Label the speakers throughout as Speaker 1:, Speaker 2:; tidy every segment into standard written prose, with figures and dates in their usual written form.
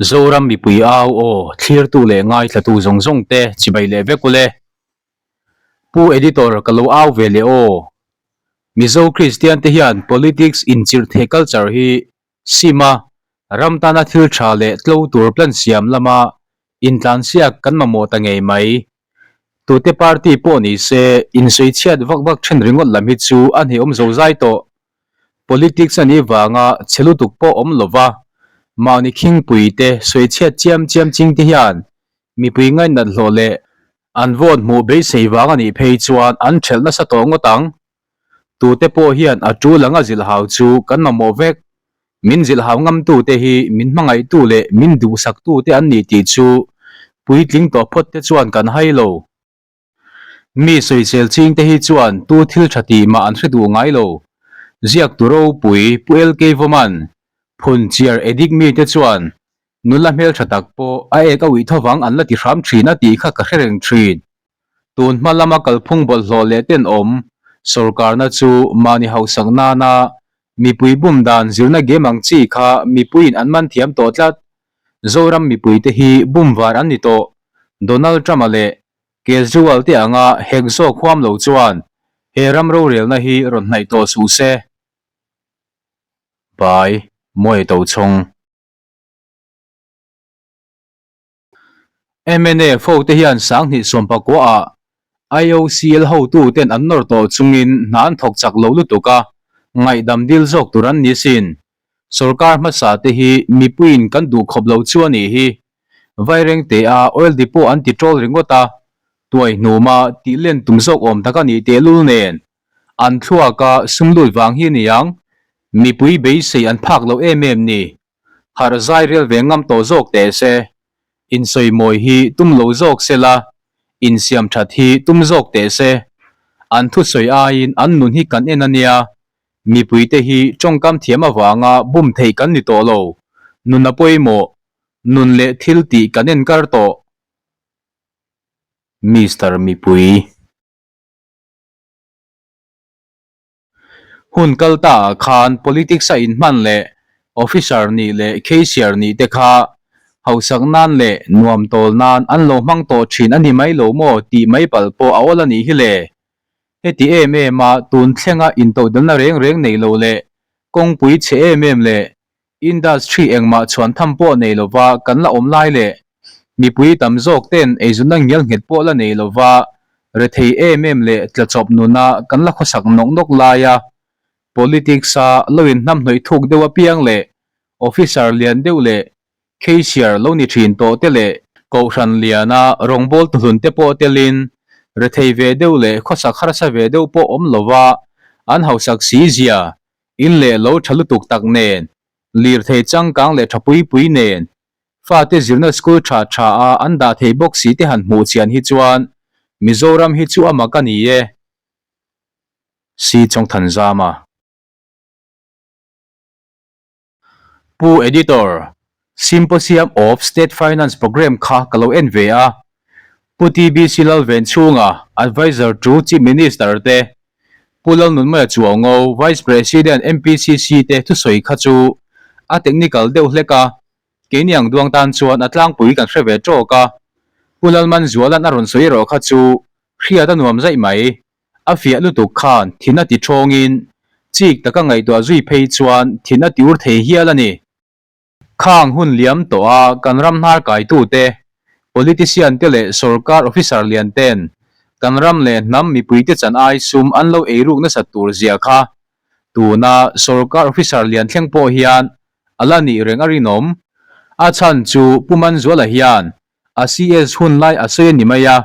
Speaker 1: Zoram mipui au aw thlirtu leh ngaithlatu zawng zawng te chibai leh vek ule. Pu Editor ka lo au ve leh aw. Mizo Kristian te hian politics inchirh thei culture hi sim a, ram tana thil tha leh tlo tur plan siam lama intlansiak kan mamawh ta ngei mai. Tute party pawh ni se insawichhiat vak vak then ringawt lam hi chu a hneawm zo zai tawh. Politics a nih vanga chhe lutuk pawh awm lova, mahni khingpui te sawichhiat chiam chiam ching te hian mipui ngaihnat hlawh leh an vote hmuh beisei vang a nih phei chuan an thelh nasa tawh ngawt ang. Tute pawh hian a tul anga zilhhau chu kan mamawh vek. Min zilhhau ngamtute hi min hmangaihtu leh min duhsaktute an ni tih chu puitling tawh phawt te chuan kan hai lo. Mi sawisel ching te hi chuan tu thil tha tih mah an hre duh ngai lo. Ziaktu ropui Pu LK Vawman, Phunchiar Edik mi te chuan nula hmeltha tak pawh a ek a uih thovang an la ti hram thin a tih kha ka hre reng thin. Tun hma lama kalphung bawlhhlawh leh tenawm sawrkarna chu mahni hausak nana mipui bum dan zirna game ang chi kha mipuiin an man thiam tawh tlat. Zoram mipuite hi bum var an ni tawh. Donald Trump-a leh Kejriwal te anga hek zawk huam lo chuan he ram rorelna hi rawn hnaih tawh suh se. By Mawi Tochhawng. Mnf ho te hian sanghnih sawmpakua ah IOCL hotu ten an nawr tawh chungin hna an thawk chak lo lutuk a, ngaihdam dil zawk tur an ni sin. Sorkar hmasa te hi mipuiin kan duh khawp lo chu a nih hi. Vairengte a oil depot an ti ṭawl ringawt a, tuai hnuma tih len tum zawk awm tak a nih tehlul nen an thluak a sum lut vang hi niang mipui beisei an phak lo em em ni. Harh zai rel ve ngam tawh zawk teh se. Insawimawi hi tum lo zawk se la, insiam that hi tum zawk teh se. An thusawi aiin an nun hi kan en a nia. Mipuite hi tawngkam thiam avanga bum theih kan ni tawh lo. Nun a pawimawh. Nun leh thil tih kan en kar tawh. Mister Mipui. Hun kal ta ah khan politics a inhman leh officer nih leh cashier nih te kha hausak nan leh nuam tawl nan an lo hmang tawh thin a ni mai lo maw tih mai palh pawh a awl a nih hi le. Heti em em a tun thlenga intodelna reng reng nei lo leh kawngpui chhe em em leh Industry engmah chhuan tham pawh nei lova kan la awm lai leh mipui tam zawk ten eizawnna ngial nghet pawh la nei lova rethei em em leh tlachawp nuna kan la khawsak nawk nawk laia politics a lo inhnamhnawih thuk deuh apiang leh officer lian deuh leh cashier lo ni thin tawh te leh kohhran liana rawngbawltu hlun te pawh telin rethei ve deuh leh khawsak harsa ve deuh pawh awm lova an hausak si zia In leh lo tha lutuk tak nen, lirthei changkang leh tha pui pui nen, fate zirna school tha tha a an dah thei bawk si te han hmuh chian hi chuan Mizoram hi chu a mak a ni e. Si Chawngthanzama. Pu Editor, Symposium of State Finance Programme kha ka lo en ve a, Pu TBC Lalvenchhunga, Adviser to Chief Minister te, Pu Lalnunmaya Chuaungo, Vice President MPCC te thusawi kha chu a technical deuh hlek a, keini ang duang tan chuan a tlangpui kan hre ve tawk a, Pu Lalmanzuala'n a rawn sawi erawh kha chu hriat a nuam zaih mai. A fiah lutuk khan thin a ti thawngin chik taka ngaihtuah zui phei chuan thin a ti ur thei hial a ni. Khang hun liam tawh a kan ram hnar kaitute, politician te leh sorkar officer lian ten kan ram leh hnam mipuite chan ai sum an lo eiruk nasat tur zia kha tuna sorkar officer lian thleng pawh hian a la nih reng a rinawm. A chhan chu Pu Manzuala hian a CS hun lai a sawi a ni mai a,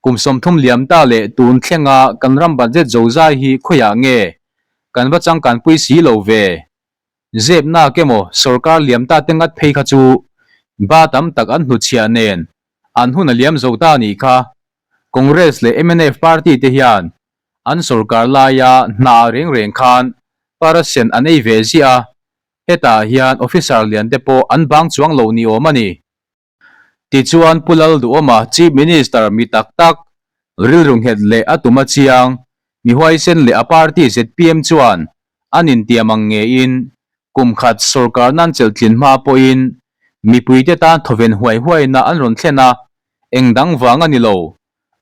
Speaker 1: kum 30 liam ta leh tun thlenga kan ram budget zozai hi khawiah nge kan va changkanpui si lo ve? Zepnak emaw sorkar liam ta te ngat phei kha chu ba tam tak an hnutchhiah nen an hun a liam zo ta anih kha. Congress leh mnf party te hian an sorkar laia hna reng reng khan parasen an ei ve ziah a, hetah hian officer lian te pawh an bang chuang lo ni awm a ni. Tichuan Pu Lalduhawma Chief Minister mi tak tak, rilru nghet leh a tum a chiang, mi huaisen leh a party zpm chuan an intiam ang ngeiin kum khat sorkar nan chelhtlin hma pawhin Mipuite tan thawven huai huaina an rawn thlen a, eng dang vang a ni lo,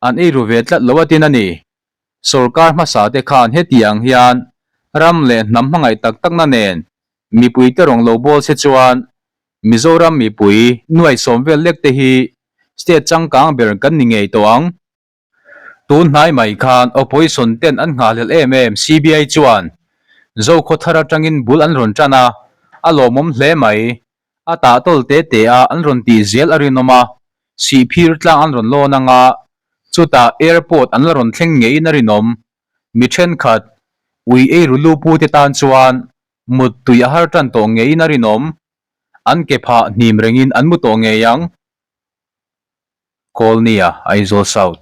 Speaker 1: an eiru ve tlat lo atin a ni. Sorkar hmasa te khan hetiang hian ram leh hnam hmangaih tak takna nen mipuite rawn lo bawl che chuan Mizoram mipui nuai sawm vel lek te hi state changkang ber kan ni ngei tawh ang. Tun hnai mai khan opposition ten an nghahhlelh em em CBI chuan Zokhawthar atangin bul an rawn tan a, a lawmawm hle mai. A tah tawl te te a an rawn tih zel a rinawm a, sihphir tlang an rawn lawn anga chutah airport an la rawn thleng ngeiin a rinawm. Mi thenkhat ui eiru lu pu te tan chuan mut tui a har tan tawh ngeiin a rinawm. An ke phah hnim rengin an mu tawh ngei ang. Kawlnia, Aizawl South.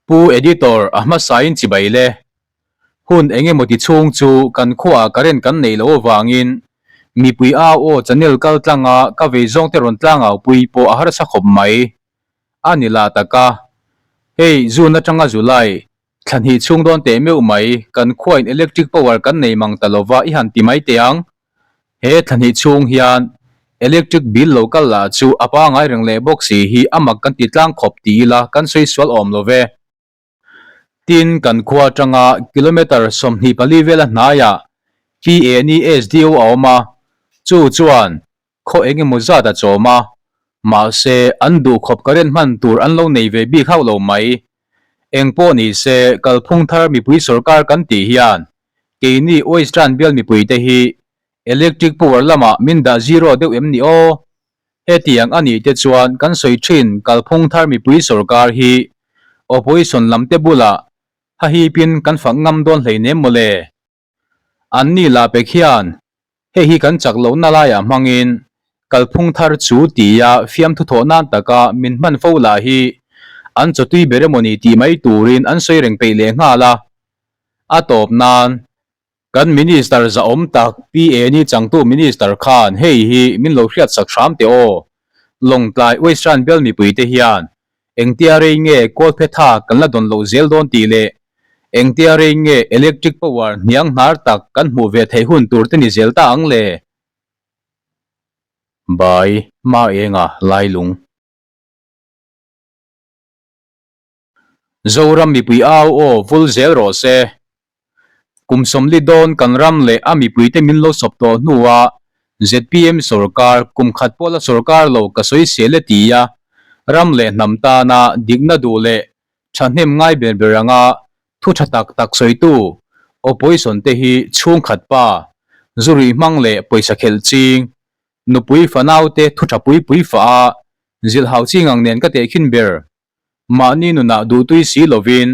Speaker 1: Pu Editor, a hmasain chibai le. Hun eng emaw ti chhung chu kan khuaah current kan neih loh avangin mipui au aw channel kal tlanga ka vei zawngte rawn tlangau pui pawh a harsa khawp mai. A ni la tak a. Hei, June atanga July, thla hnih chhung dawn teh meuh mai, kan khuain electric power kan nei mang ta lova i han ti mai teh ang. He thla hnih chhung hian electric bill lo kal lah chu a pangai reng leh bawk si hi a mak kan ti tlang khawp ti ila kan sawi sual awm lo ve. Tin, kan khua atanga kilometre 24 vela hnaiah PANESDO a awm a, chu chuan khaw eng emaw zat a chawm a, mahse an duh khawp current hman tur an lo nei ve bik hauh lo mai. Eng pawh ni se kalphung thar mipui sorkar kan tih hian Keini Western bial mipuite hi electric power lamah min dah zero deuh em ni aw? Hetiang a nih te chuan kan sawi thin kalphung thar mipui sorkar hi opposition lam te bulah hahipin kan fak ngam dawn hleinem mawle. Anni lah pek hian hei hi kan chak lohna laiah hmangin kalphung thar chu tia fiamthu thawh nan taka min hman fo lah hi an chawtui ber emawni tih mai turin an sawi reng peih leh nghal a. A tawp nan kan Minister zahawm tak Pi Eni changtu Minister khan hei hi min lo hriat sak hram teh aw. Lawngtlai Western bial mipui te hian engtia rei nge Kawlphetha kan la dawn loh zel dawn tih leh engtia rei nge electric power hniang hnar tak kan hmuh ve theih hun tur te ni zel ta ang le. Bai Maenga Lailung. Zoram mipui au aw vul zel rawh se. Kum sawmli dawn kan ram leh a mipuite min lo sawp tawh hnuah zpm sorkar kum khat pawh la sorkar lo ka sawi sel e ti a, ram leh hnam tana dikna duh leh thahnem ngai ber ber anga thu tha tak tak sawitu opposition te hi chhungkhat pa, zu ruih hmang leh pawisa khelh ching, nupui fanaute thu tha pui pui fah a zilhau ching ang nen ka tehkhin ber. Mahni nunah duhtui si lovin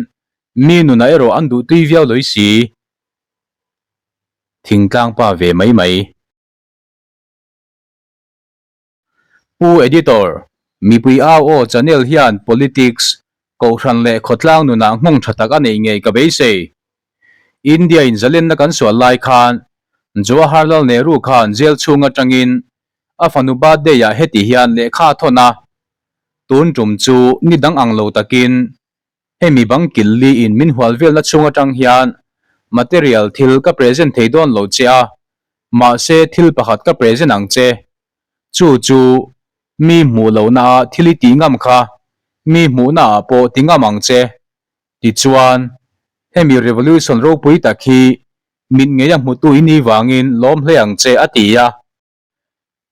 Speaker 1: mi nunah erawh an duhtui viau loi si. Thingtlang pa ve mai mai. Pu Editor, mipui au aw channel hian politics, kohhran leh khawtlang nunah nghawng tha tak a neih ngei ka beisei. India in zalenna kan sual lai khan Jawaharlal Nehru khan jail chhung atangin a fanu birthday ah heti hian lehkha a thawn a, Tun tum chu ni dang ang lo takin hemi bang kil li in min hual velna chhung atang hian material thil ka present thei dawn lo che a, mahse thil pakhat ka present ang che. Chu chu mi hmuh lohna ah thil i tih ngam kha mi hmuhna ah pawh ti ngam ang che. Tichuan, hemi revolution ropui tak hi mit ngeia hmutu i nih vangin lawm hle ang che a ti a.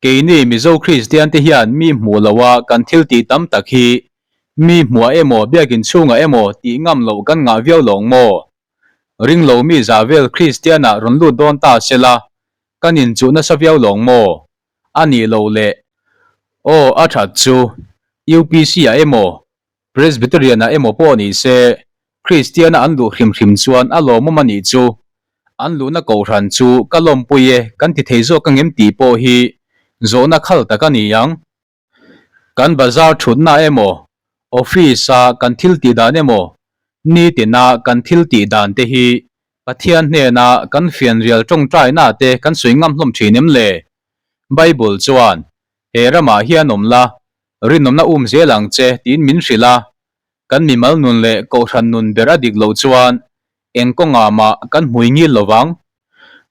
Speaker 1: Keini Mizo Kristian te hian mi hmuh loh a kan thil tih tam tak hi mi hmuah emaw biakin chhungah emaw tih ngam loh kan ngah viau lawng maw? Ring lo mi zah vel Kristian ah rawn lut dawn ta sela kan inchuh nasa viau lawng maw? A nih loh le. Aw a that chu UPC ah emaw Presbyterian ah emaw pawh ni se, Kristiana an luh hrim hrim chuan a lawmawm a nih chu. An luhna kohhran chu ka lawmpui e kan ti thei zawk angem tih pawh hi zawhna khal tak a ni ang. Kan bazar thutna emaw, office a kan thil tih dan emaw, nitina kan thil tih dan te hi Pathian hnena kan fianrial tawngtaina te kan sawi ngam hlawm thin em le? Bible chuan he ramah hian awm la, Rinawmna um zel ang che tiin min hrilh a, kan mimal nun leh kohhran nun ber a dik loh chuan eng kawngah mah kan hmui ngil lo vang.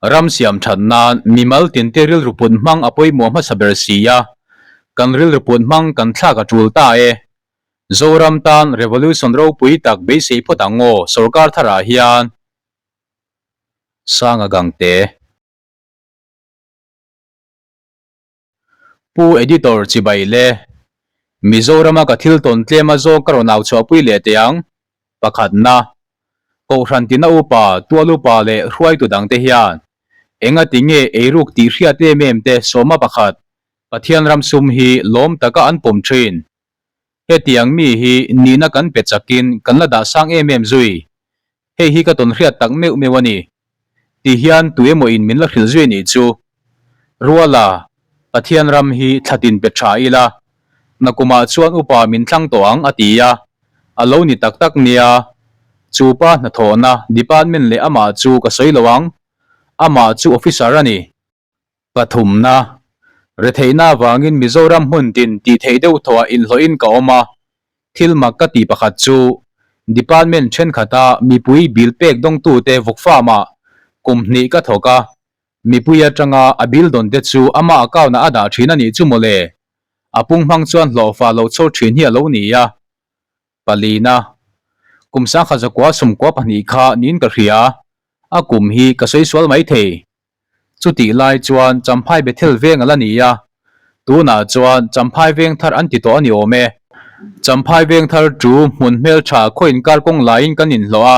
Speaker 1: Ram siam that nan mimal tinte rilru put hmang a pawimawh hmasa ber si a, kan rilru put hmang kan thlak a tul ta e. Zoram tan revolution ropui tak beisei phawt ang aw sorkar tharah hian. Sanga Gangte. Pu Editor chibai le. Mizorama ka thil tawn tlem a zawng ka rawn au chhuahpui leh teh ang. Pakhatna, Kohhran tina upa, tual upa leh hruaitu dangte hian engati nge eiruk tih hriat em em te sawma pakhat Pathian ram sum hi lawm taka an pawm thin. Hetiang mi hi nihna kan pe chakin kan la dah sang em em zui. Hei hi ka tawn hriat tak meuh meuh a ni. Ti hian tu emaw in min la hrilh zui nih chu. Ruala, Pathian ram hi thlatin pe tha ila, nakumah chuan upa min thlang tawh ang a ti a, a lo ni tak tak nia. Chu pa hnathawhna department leh amah chu ka sawi lo ang, amah chu officer a ni. Pathumna, Retheihna avangin Mizoram hmun tin tih theih deuh thawhah inhlawhin ka awm a, thil mak ka tih pakhat chu Department thenkhatah mipui bill pek dawngtute vawk farm-ah kum hnih ka thawk a, mipui atanga a bill dawn te chu ama account-ah a dah thin a nih chu mawle. A pung hmang chuan hlawhfa lo chho thin hi a lo ni a. Palina, Kum sangkhat zakua sumkua pahnih kha niin ka hria, a kum hi ka sawi sual mai thei. Chutih lai chuan Champhai Bethel veng a la ni a, tunah chuan Champhai veng thar an ti tawh a ni awm e. Champhai veng thar chu hmun hmeltha khaw inkar kawng laiin kan inhlawh a,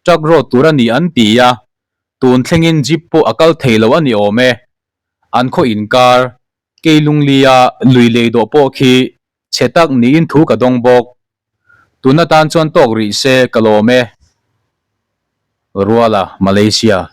Speaker 1: truck road tur a ni an ti a, tun thlengin jeep pawh a kal thei lo a ni awm e. An khaw inkar, Keilunglia lui lei dawh pawh khi chhe tak niin thu ka dawng bawk. Tun atan chuan tawk rih se ka lawm e. Ruala, Malaysia.